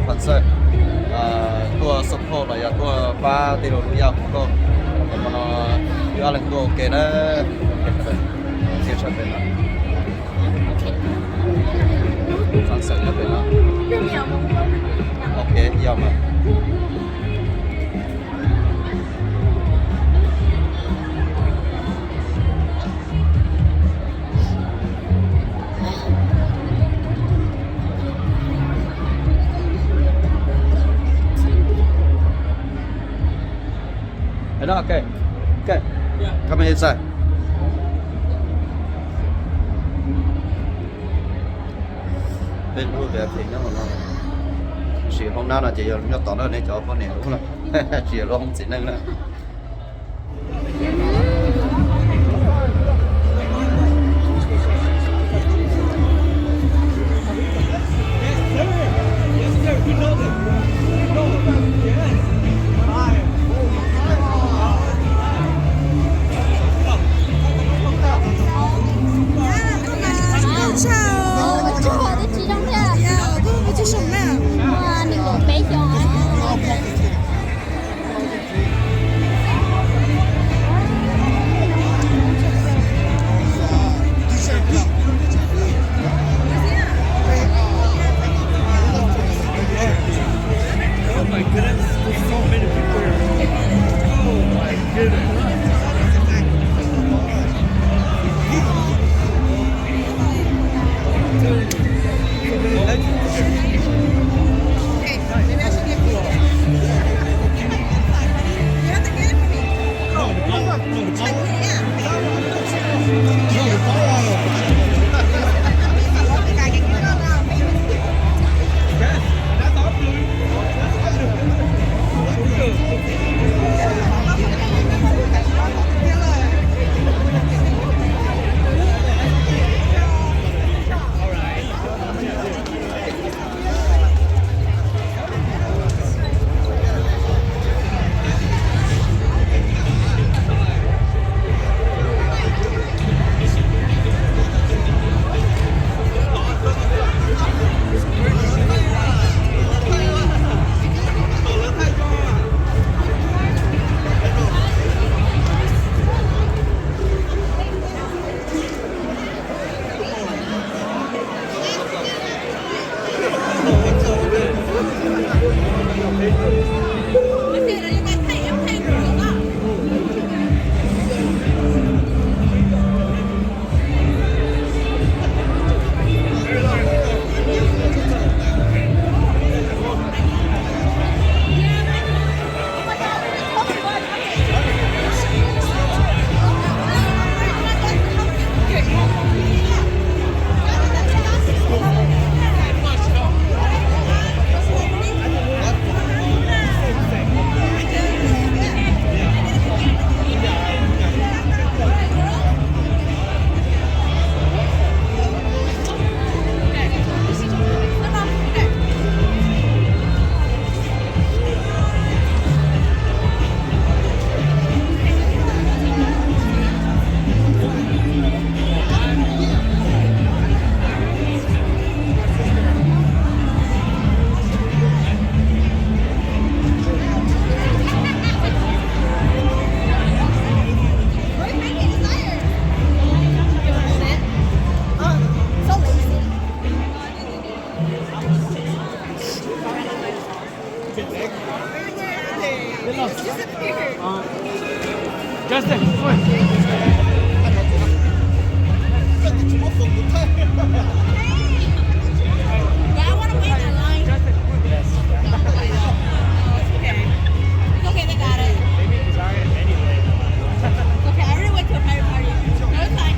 Concert, tuaj support los yog tuaj pab tij laug Lub Yaj hu nkauj. Hmo no wb ob leeg tuaj ua ke na. Txiv tshaj pem no. Concert nyob pem no. Ok, yog mas. Hello, okay. Okay. Come inside. Peb lub V I P nyob hauv no. Tab sis hoob nab no ces yog nyob tod na, nej cov poj niam lub na. Tsis yog lub hoob txiv neej na. Oh my goodness, there's so many people here. Oh my goodness. Justin, come on. Yeah, I want to wait in line. Justin, come on. Yes. Okay. It's okay, they got it. Maybe he's already anyway. It's okay, I already went to a private party. No, it's fine.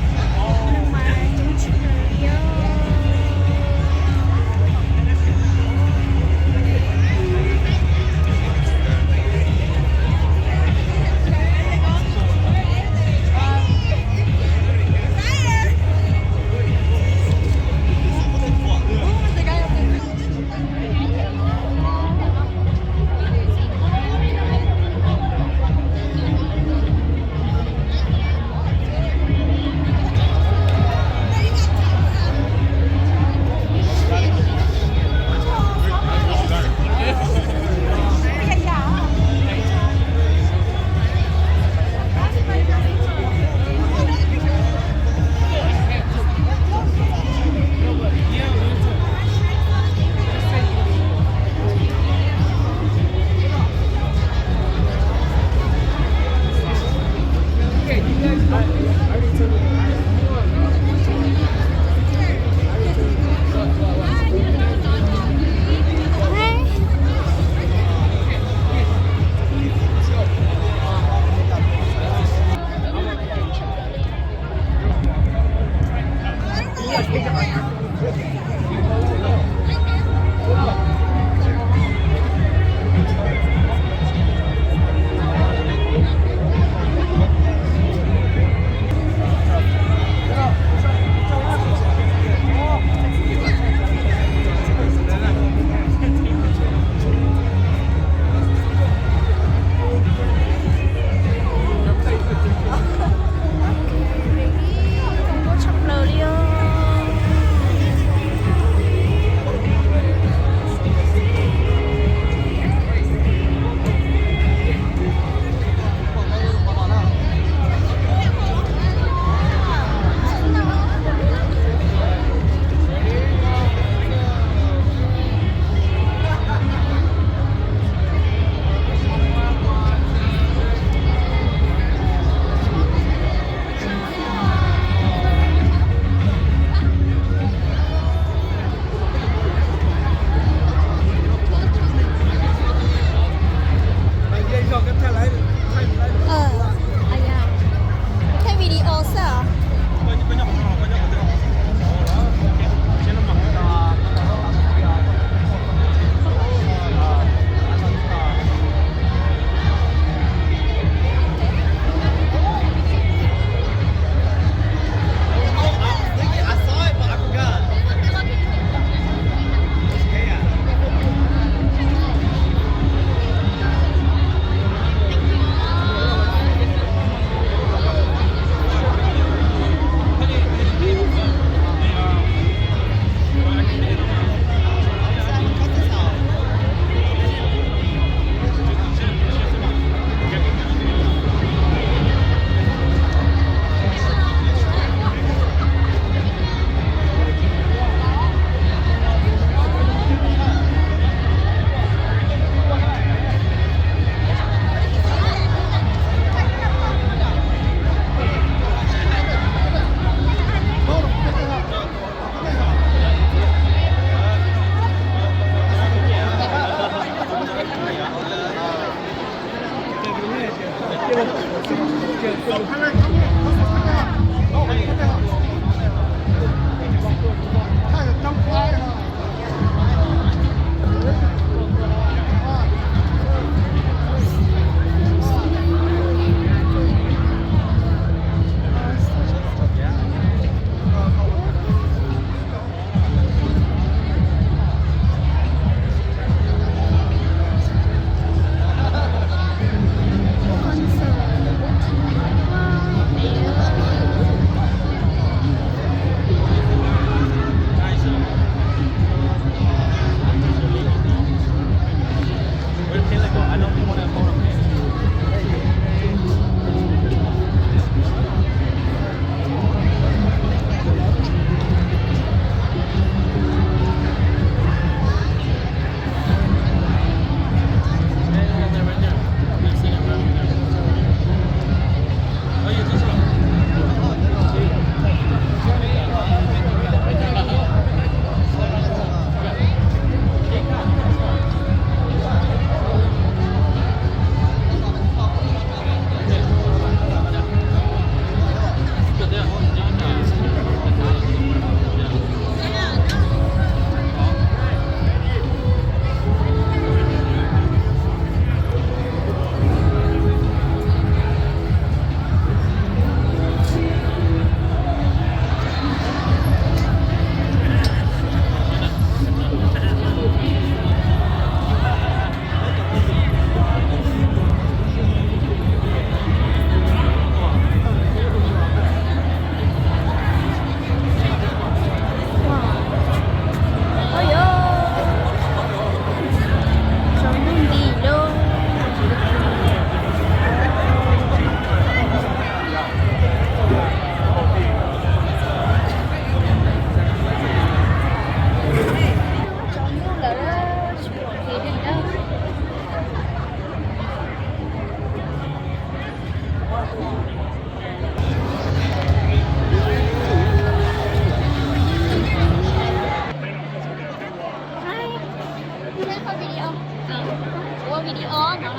Ua video no,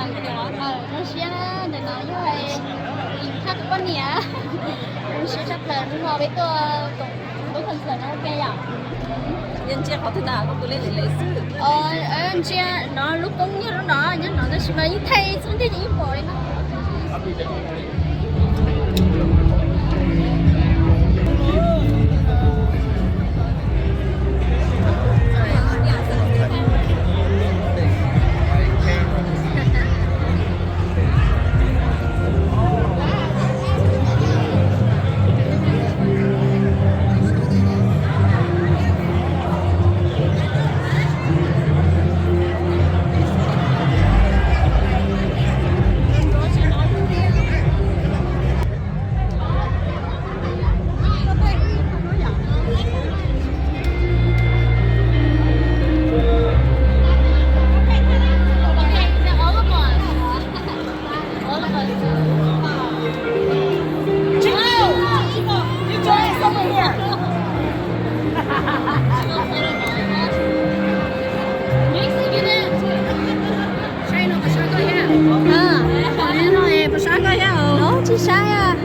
zoo siab na, ntawm no yog thaj tus poj niam. Zoo siab tshaj plaws hnub no peb tuaj koom lub concert no ua ke yom. Ntsia qhov twg na, kuv tus li li xwb. Ntsia no lub koob nyob lub no, nyob no tab sis mas yeej thaij txhua ntej ces yeej pom li no. Puas sab koj thiab? Tsis sab.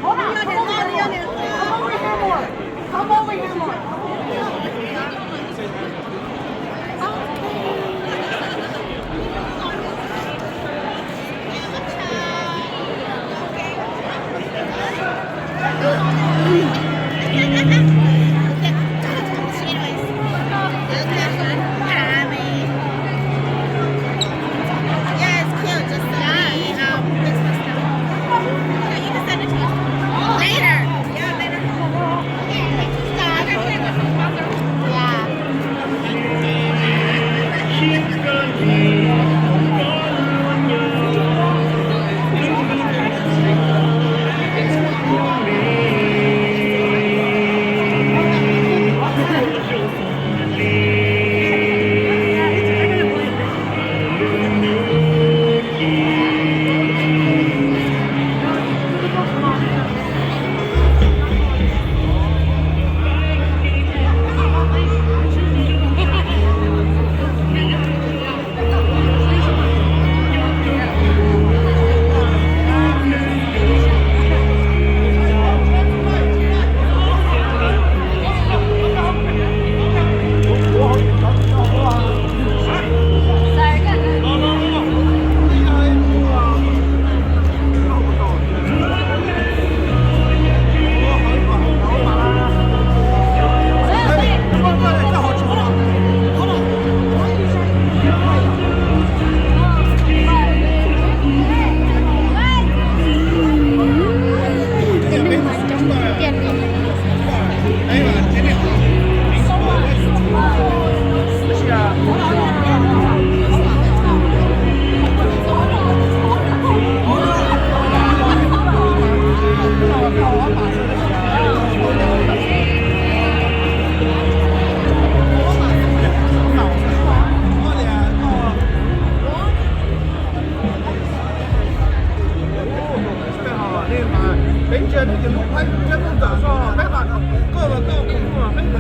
Hold on, hold on, hold on. Come over here more. Come over here more. Yeah, it's cute. Just send me, um, this one. Yeah, you can send it to us later. Yeah, later. Yeah. Peb ntsia nej cov lub phaib thiab lub ntxawm zog, peb mas koj mas koj, peb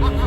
mas koj.